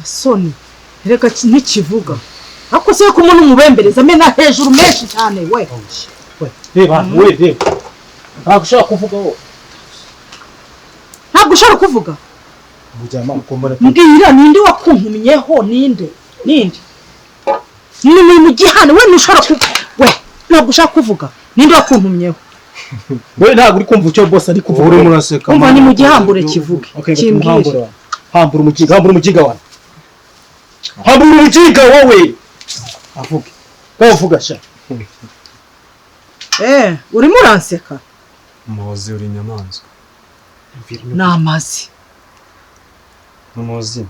Asoni reka ntikivuga ariko se ko umuntu umubembereza amena hejuru menshi cyane we. Reba we, reba, ntabwo ushobora kuvuga wowe. Ntabwo ushobora kuvuga. Mujyama ukombora. Mbwira, ninde wakuntumyeho? Ninde? Ninde? Ni mu gihano we, ntushobora kuvuga we, ntabwo ushaka kuvuga. Ninde wakuntumyeho? We, ntabwo uri kumva icyo boss ari kuvuga. Uri muraseka. Umva, ni mu gihambure kivuge. Okay, kimbwire. hambura, hambura umujiga, hambura umujiga wa, hambura umujiga wowe, avuge wowe, uvuga sha. Eh, urimo uranseka. Muhozi, uri inyamaswa. Ni amazi. Muhozi,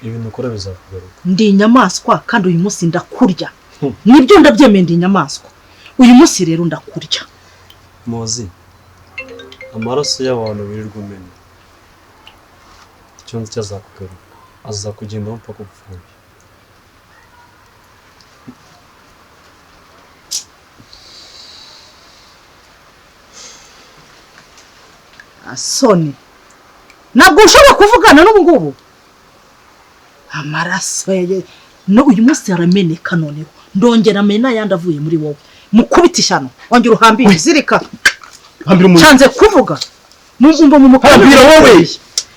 ibintu ukora bizakugaruka. Ndi inyamaswa kandi uyu munsi ndakurya. Nibyo, ndabyemeye, ndi inyamaswa. Uyu munsi rero ndakurya. Muhozi, amaraso y'abantu wirirwa umena, icyo nzi cyo azakugaruka, azakugendaho mpaka upfuye. Asoni, ntabwo ushobora kuvugana n'ubu ngubu. Amaraso ye no uyu munsi arameneka. Noneho ndongera amena ayandi avuye muri wowe. Mukubita ishyano, wongera uhambire, zirika. Hambira umujiga. Cyanze kuvuga mumva mu mukara. Hambira wowe,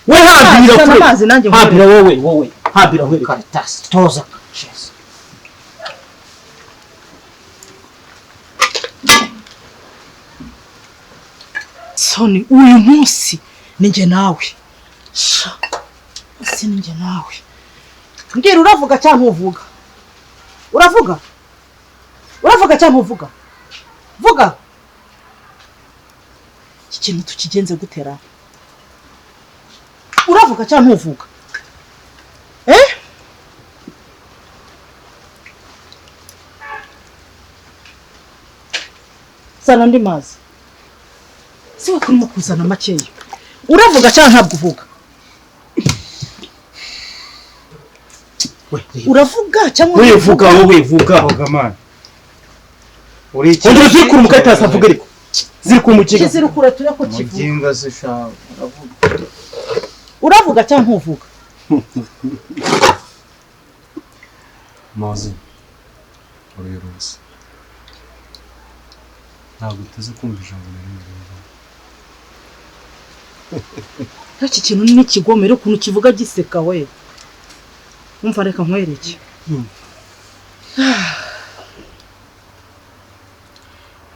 we, hambira. Zana Kure. amazi nanjye Hambira wowe, wowe hambira we. Karitasi, toza kasheze. Soni, uyu munsi ni njye nawe sha, si ni njye nawe. Mbwira, uravuga cyangwa ntuvuga? Uravuga? Uravuga cyangwa ntuvuga? Vuga. Iki kintu tukigenze gutera? Uravuga cyangwa ntuvuga? Eh, zana andi mazi. Si we kurimo kuzana makeya. Uravuga cyangwa ntabwo uvuga? Uravuga cyangwa We, vuga wowe, vuga. Vuga man. Uri iki? Ongera uzirikure umukaritasi avuga, ariko zirikure umujiga. Kizirukure ture ko kivuga. Muginga se sha, uravuga. Uravuga cyangwa ntuvuga? Muhozi, uri ubusa, ntabwo uteze kumva ijambo na rimwe rivuga. Iki kintu ni ikigomero ukuntu kivuga giseka we. Umva, reka nkwereke.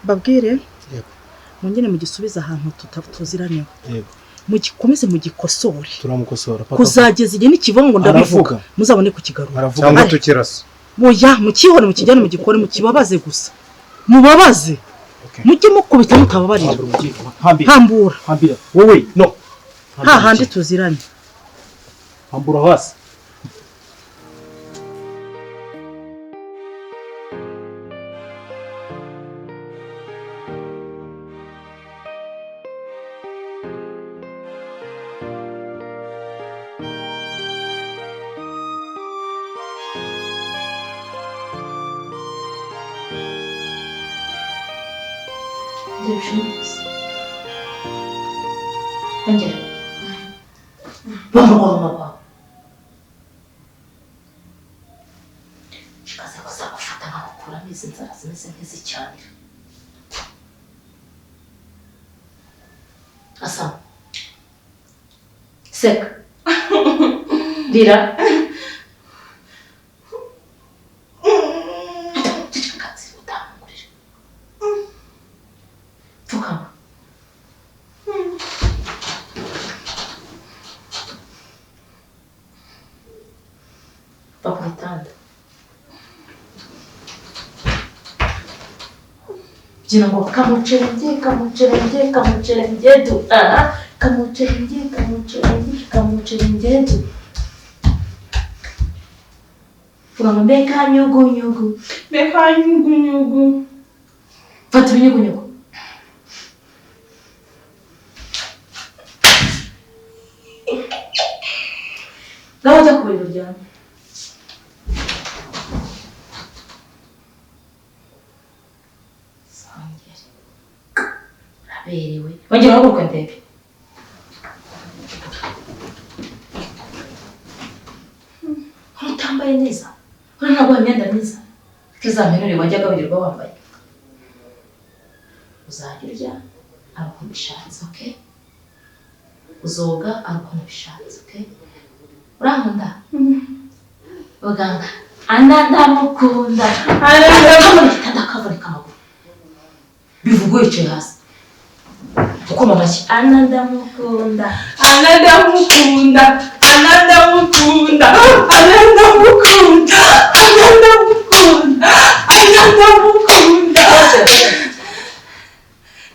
Babwire. Yego. Mwongere mugisubize ahantu tuziranyeho. Yego. Mugikomeze mugikosore. Turamukosora paka Kuzageza igihe nikivuga ngo ndabivuga. Aravuga. Muzabone kukigarura. Aravuga. Cyangwa Ari. tukirasa. Oya, mukihore, mukijyane, mugikore, mukibabaze gusa, mubabaze. Okay. Mujye mukubita mutababarira. Hambura umujiga, hambira. Hambura. Hambira wowe, no. Hahandi tuziranye. Hambura hasi. Ongera ushinyirize. Ongera. Mama kwa mama kwawe. Kaza kuzabafata nkabakuramo izi nzara zimeze nk'izicyanira. Asama. Seka. Rira. Ceceka utangurira. Pfukama. Va ku gitanda. Byina ngo kamucerenge, kamucerenge, kamucerenge du, aha, kamucerenge, kamucerenge, kamucerenge du. Vuga ngo mbeka nyugunyugu. Mbeka nyugunyugu. Fata ibinyugunyugu. Ngaho jya ku buriri uryame. Songere. Uraberewe. Ongera uhaguruke ndebe. Ntambaye neza. Uri ntabwo imyenda myiza. Kizamenure wajyaga wirirwa wambaye. Uzajya urya ari uko ubishatse, okay? Uzoga ari uko ubishatse, okay? Urankunda? Muganga, Ana ndamukunda. Ana ndamukunda akavunika amaguru. Bivuga yicaye hasi. Ukoma amashyi. Ana ndamukunda. Ana ndamukunda. Ana ndamukunda. Ana ndamukunda. Ana ndamukunda. Ana ndamukunda.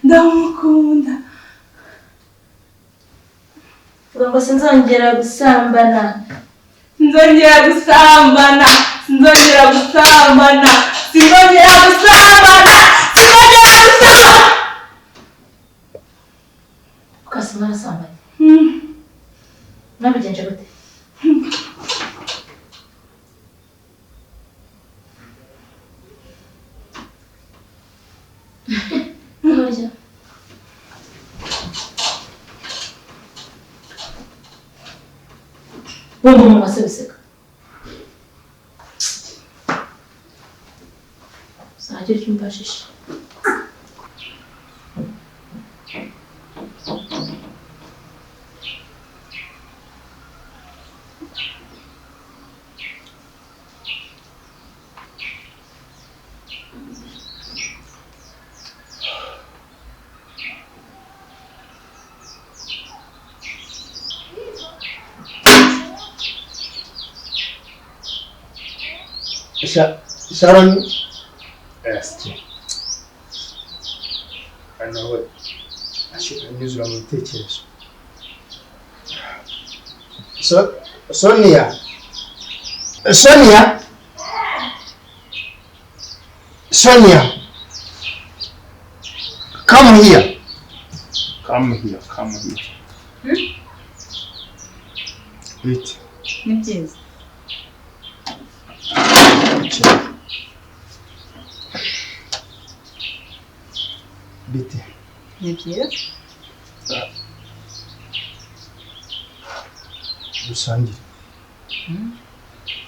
Ndamukunda. Vuga ngo sinzongera gusambana. Sinzongera gusambana. Sinzongera gusambana. Sinzongera gusambana. Sinzongera gusambana. Ukase mwarasambanye. Mwabigenje gute? Nkurya. Wumva umunwa se wiseka. Uzajya urya umbajije. Sharon Esti nawe anyuzura mu bitekerezo. Sonia, Sonia, Sonia, come here, come here, come here. Wait. Ni byiza. Bite. Ni byiza. Dusangire.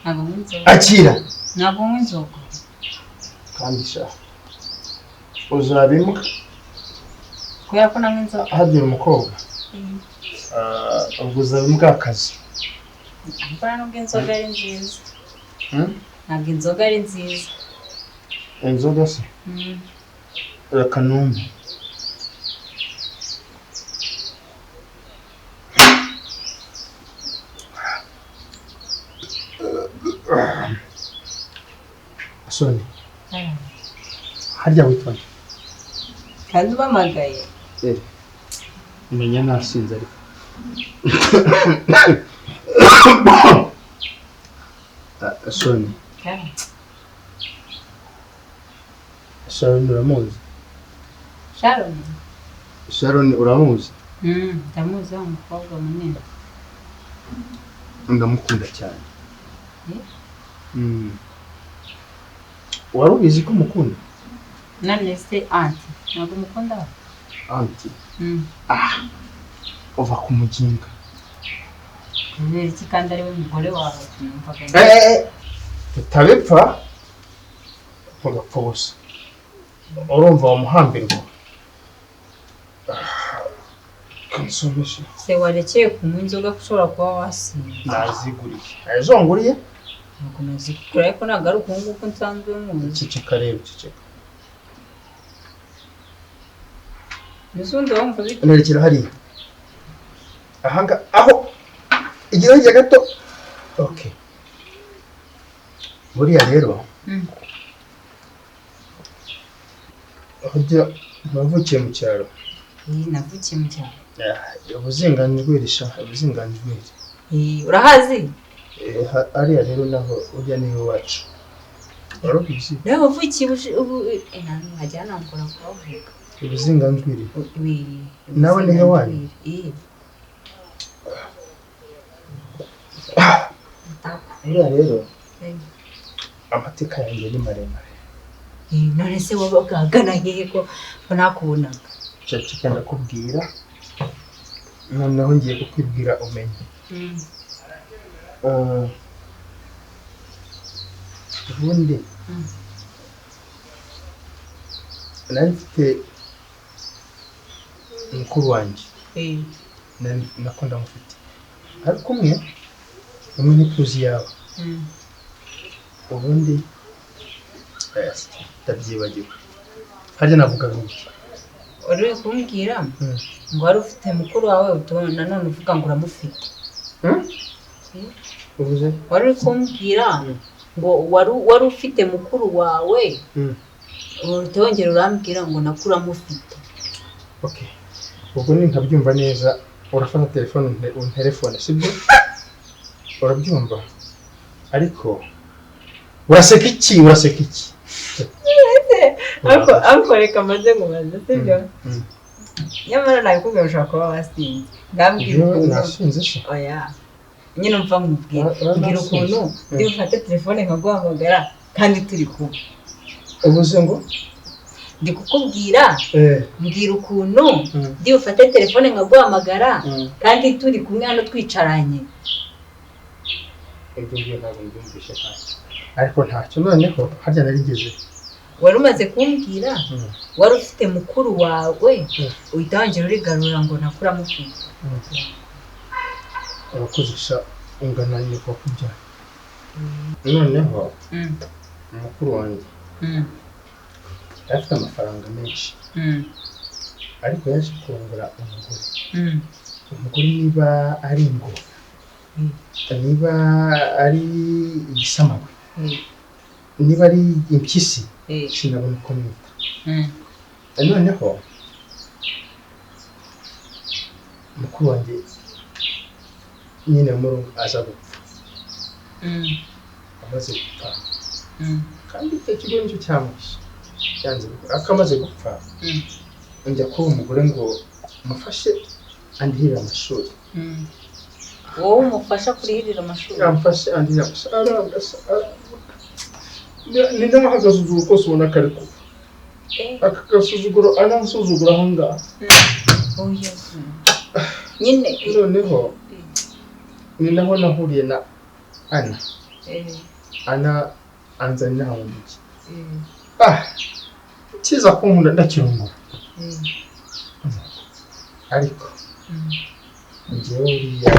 Ntabwo nywa inzoga. Akira. Ntabwo nywa inzoga. Kandi sha uzaba imbwa. Kubera ko nanywa inzoga. Hagira umukobwa. Ubwo uzaba imbwakazi. Ariko nubwo inzoga ari nziza. Ntabwo inzoga ari nziza. Inzoga se? Reka numve. Soni. Harya witwa nde? Kandi ubamagaye. Umenya nasinze ariko. Soni. Sharon uramuzi? Sharon? Sharon uramuzi? Ndamuzi wa mukobwa munini. Ndamukunda cyane. Wari ubizi ko mukunda? None se anti, ntabwo mukunda? Anti? Uva ku muginga. Kubera iki kandi ari we mugore wawe? Tutabipfa ugapfa ubusa. Urumva wamuhambirwa. Kansomeshe. Se warekeye kunywa inzoga ko ushobora kuba wasinze. Naziguriye. Izo nguriye? Ntabwo nazigura ariko ntabwo ari uku nguku nsanzwe nkuzi. Ceceka rero, ceceka. N'ubundi wumva uzi. Nerekera hariya. Ahanga aho igira hirya gato. Okay. Buriya rero. Aho wavukiye mu cyaro. Navukiye mu cyaro. Ubuzinganjwiri sha, ubuzinganjwiri. Urahazi? Ariya rero naho ujya ni iwacu. Wari ubizi? Nawe wavukiye ubu nkajya nangora kuhavuga. Ubuzinganjwiri. Nawe ni he wanyu? Buriya rero amateka yanjye ni maremare. None se wabaga ahagana hehe ko nakubonaga? Ceceka ndakubwira. Noneho ngiye kukwibwira umenye. Ubundi nari mfite mukuru wanjye nako ndamufite ariko umwe ntituzi yawe. Ubundi ndabyibagiwe harya navugaga iki? Wari uri kumbwira ngo wari ufite mukuru wawe nanone uvuga ngo uramufite. Uvuze? Wari uri kumbwira ngo wari ufite mukuru wawe utongera urambwira ngo nako uramufite. Okay. Ubwo ni nkabyumva neza urafata telefone unterefone sibyo? Urabyumva? Ariko uraseka iki? Uraseka iki? Ariko reka maze nkubaze sibyo? Nyamara nabikubwira ushobora kuba wasinze. Ngambwira ukuntu nasinze se? Oya. Nyine umva nkubwira. Mbwira ukuntu ndi bufate telefone nkaguhamagara kandi turi kumwe. Uvuze ngo? Ndi kukubwira mbwira ukuntu ndi bufate telefone nkaguhamagara kandi turi kumwe hano twicaranye. Ibyo ngibyo ntabwo mbyumvishe ntacyo. Ariko ntacyo noneho harya narigeze. Wari umaze kumbwira wari ufite mukuru wawe uhita wongera urigarura ngo nako uramufite. Abakozesha ungana nyoko kubyara. Noneho mukuru wanjye afite amafaranga menshi ariko yaje kurongora umugore. Umugore niba ari ingoma niba ari igisamagwe niba ari impyisi sinabona uko mwita. Noneho mukuru wanjye nyine muru aza gupfa. Amaze gupfa kandi icyo kigo nicyo cyamwishe yanze akamaze gupfa njya kuba umugore ngo mufashe andihirire amashuri. Wowe umufasha kurihirira amashuri? Yamfashe andihirira amashuri ni naho agasuzuguro kose ubona kari kuva. Aka gasuzuguro anansuzugura aho ngaho. Nyine noneho ni naho nahuriye na Ana. Ana anzanira mu mujyi. Kiza kunkunda ndakirongora. Ariko njyewe uriya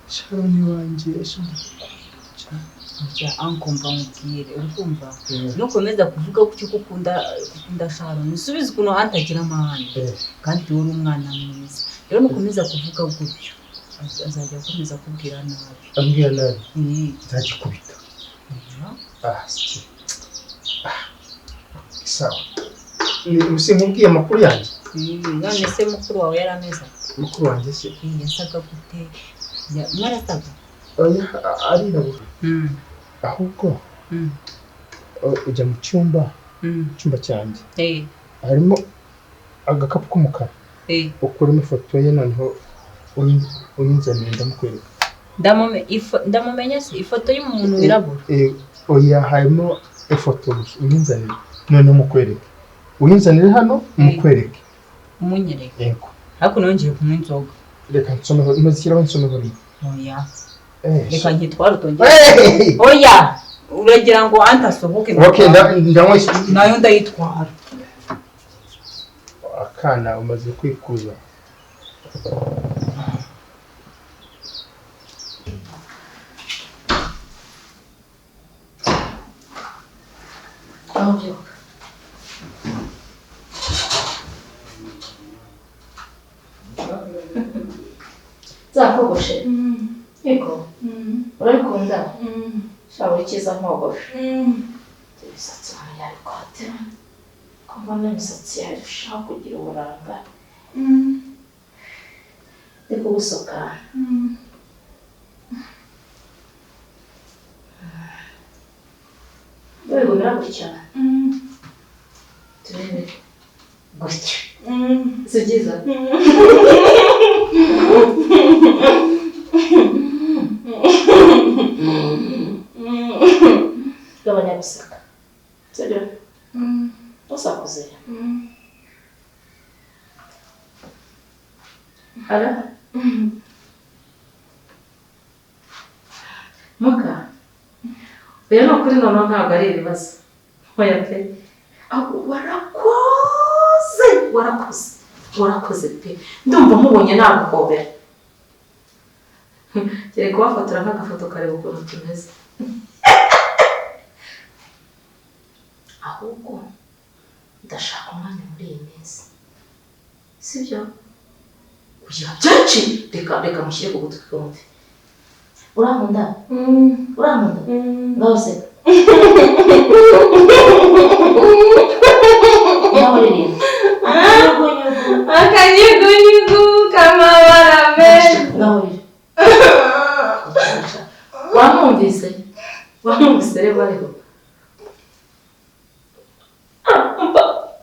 Sharoni wanjye ankumva nkubwire uri kumva nukomeza kuvuga gutyo ko ukunda Sharoni usubize ukuntu antagira amahane kandi wowe uri umwana mwiza. Rero nukomeza kuvuga gutyo azajya akomeza kubwira nabi. Ambwira nabi nzagikubita. Sawa. Sinkubwiye amakuru yanjye. None se mukuru wawe yari ameze? Mukuru wanjye se yasaga gute? Mwarasaga? Oya arirabura. Ahubwo ujya mu cyumba cyanjye harimo agakapu k'umukara ukuremo ifoto ye noneho uyinzanire ndamukwereka. Ndamumenya se ifoto y'umuntu wirabura? Oya harimo ifoto gusa uyinzanire noneho mukwereke. Uyinzanire hano mukwereke. Umunyereke? Yego. Ariko nongeye kunywa inzoga. Reka nsomeho ntuzishyiraho nsomeho rimwe. Oya. Reka nkitware utongere. Oya uragira ngo antasohoke. Okay ndanywa nayo ndayitwara. Akana umaze kwikuza. Aho byuka. Nzakogoshe. Yego. Urabikunda? Sha buri cyiza nkogoshe. Imisatsi yawe yabikote. Ko mbona imisatsi yawe irushaho kugira uburanga. Ndi kugusuka. Wigumira gutya. Turebe gutya. Si byiza? Gabanya guseka. Sibyo? Ntusakuze. Ara? Muka? Oya ni ukuri noneho ntabwo ari ibibazo. Oya pe. Warakoze, warakoze, warakoze pe. Ndumva nkubonye naguhobera. Kereka kubafotora nk'agafoto kareba ukuntu tumeze. Ahubwo ndashaka umwanya muri iyi minsi. Sibyo? Kugira byinshi reka reka mushyire ku gutwi kumve. Urankunda? Urankunda? Ngaho seka. Ngaho ririmba. Akanyugunyugu. Akanyugunyugu k'amabara menshi. Ngaho rira. Wamwumvise? Wamwumvise rero bariho.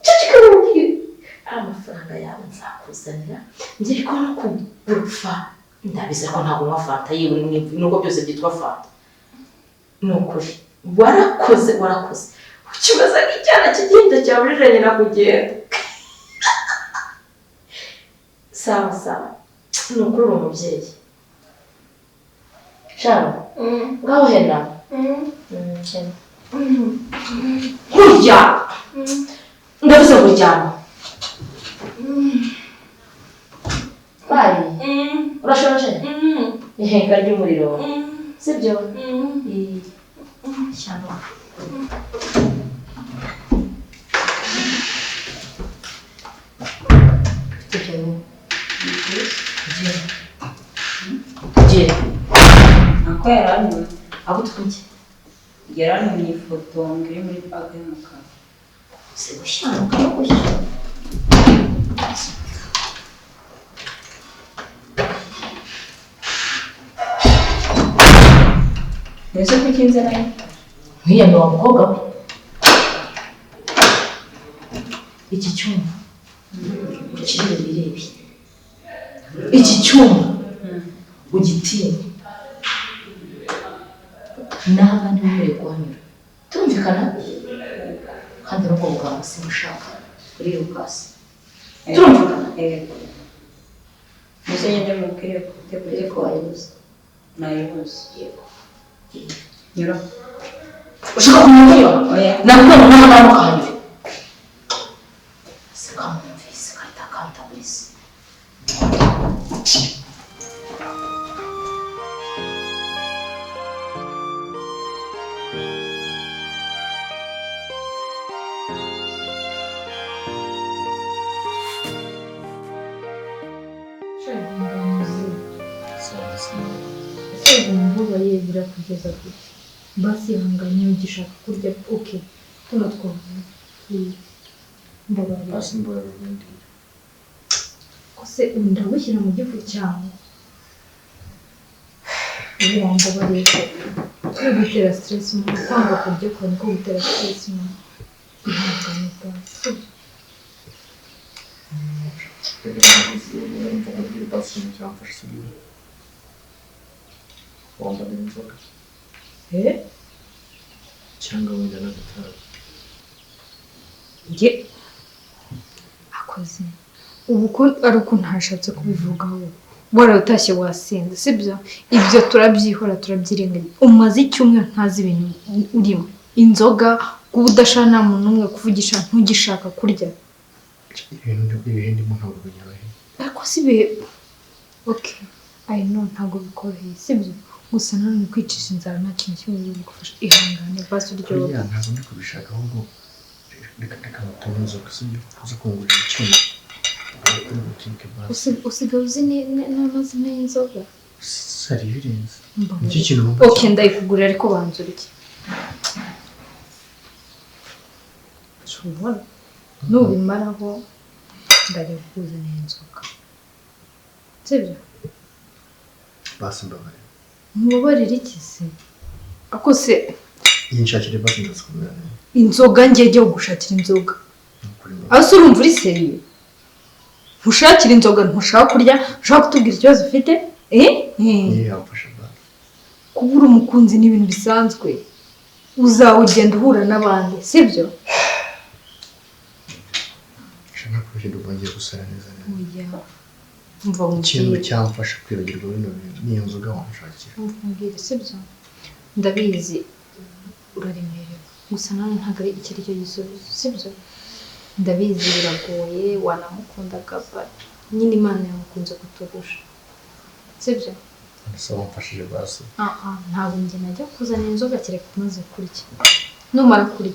Ceceka nkubwire. Amafaranga yawe nzakuzanira ngiye ko no kugura ndabizi ko ntabwo unywa fanta yewe nubwo byose byitwa fanta. Ni ukuri warakoze warakoze ukibaza nk'icyana cy'igihinde cyaburije nyina kugenda. Sawa sawa, ni ukuri uri umubyeyi. Sharo, ngaho hena. Hena. Kurya! Ndavuze ngo ryama. Bayi, urashonje? Ihenga ry'umuriro. Sibyo? Shyano. Tugiye. Nako yarantumye. Agutumye. Yarantumye ifoto ngo iri muri bag y'umukara. Si gushyanuka no gushya. Mbese kuki inzara ye? Nkwiyame wa mukobwa we. Iki cyuma ukirebe birebe. Iki cyuma ugitinye. Naho ntiwemerewe kuhanyura. Turumvikana? Kandi n'ubwo buganga simushaka. Urirukasi. Turumvikana? Yego. Mbese nyine mubwire ko Mbere ko wayibuze. Nayibuze. Yego. Nyura. Ushaka kumenya kunyura? Oya. Nakubwiye ngo naho ngaho ntukahanyure. Sikamwumvise kahita kantaguriza. Ese umbabaye birakugeza gute? Basi ihangane ugishaka kurya oke tuno twavuye please mbabarira. Basi mbabarira ubundi. Ko se ndagushyira mu gifu cyawe? Ubu wambabariye ko turi gutera stress umuntu kwanga kurya kwawe niko gutera stress umuntu. Ihangane basi. Wambaye inzoga cyangwa wenda n'agatabi. Njye akoze ubu ko ari uko ntashatse kubivugaho waratashye wasinze sibyo? Ibyo turabyihora turabyirengagiza. Umaze icyumweru ntazi ibintu urimo inzoga kuba udashaka nta muntu n'umwe kuvugisha ntugishaka kurya. Ibintu ibihe ndimo ntabwo binyoroheye. Ariko si ibihe okay I know ntabwo bikoroheye sibyo? Gusa nanone kwicisha inzara nta kintu kimwe bigufasha. Ihangane basi uryohe. Oya ntabwo ndi kubishaka ahubwo reka reka ngutume inzoga sibyo? Uze kungurira icyuma kuri butike basi. Usigaye uzi n'amazina y'inzoga? Sari birenze. Nicyo kintu numva. Okay ndayikugurira ariko banza urye. Ushobora nubimaraho ndajya kukuzanira inzoga. Sibyo? Basi mbabarira. Mubabarire iki se? Ako se Yinshakire basi ndazikumira neza. Inzoga ngiye jya gushakira inzoga. Aho se urumva uri seriye? Ntushakira inzoga, ntushaka kurya, ushaka kutubwira ikibazo ufite? Niyo yamfasha basi. Kubura umukunzi ni ibintu bisanzwe. Uzawugenda uhura n'abandi, sibyo? Nshaka kubishyira ubu ngiye gusara neza neza. Oya. Umva Ikintu nkubwire. cyamfasha kwibagirwa bino bintu ni inzoga wanshakira. Umva nkubwire, sibyo? Ndabizi Uraremerewe. Gusa nawe ntabwo ari icyo ari cyo gisubizo, sibyo? Ndabizi biragoye, wanamukundaga but nyine Imana yamukunze kuturusha. Sibyo? Ese wamfashije basi. Ah ah, ntabwo njye najya kuzana inzoga kereka umaze kurya. Numara kurya,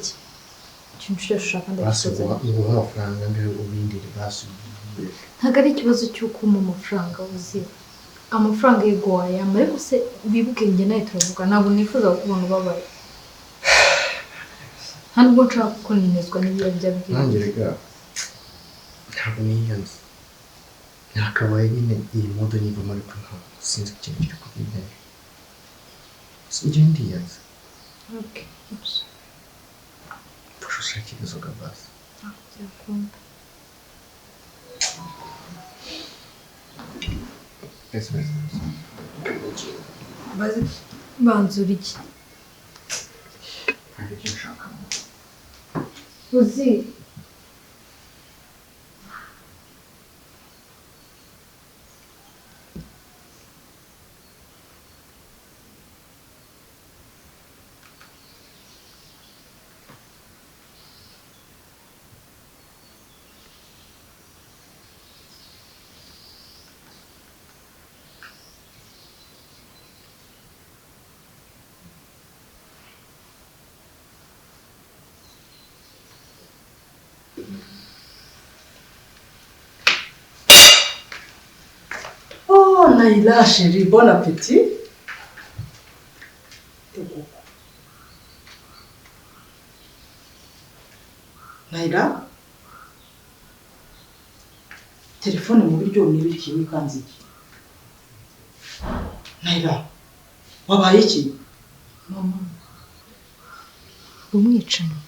ikintu cyose ushaka Basi ndakikuzanira. nguha amafaranga mbe ubindire basi. Ntabwo ari ikibazo cy'uko umpa amafaranga uzi. Amafaranga yego wayampa, ariko se wibuke njye nawe turavuga, ntabwo nifuza kukubona ubabaye. Nta nubwo nshaka kukunezwa n'ibiyobyabwenge. Nanjye rega ntabwo niyanze. Nakabaye nyine iyi modo nivamo ariko ntabwo sinzi ikintu kiri kubintera. Njye ndiyanze. Okay, oops. Mfasha ushakire inzoga basi. Ntabwo byakunda. Ese ese. Banzura iki? Hari icyo nshaka. Uzi Oh, Naila chérie, bon appétit. Naila, telefone mu biryo ni ibiki wikanze iki? Naila, wabaye iki? Mama, umwicanyi.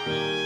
Thank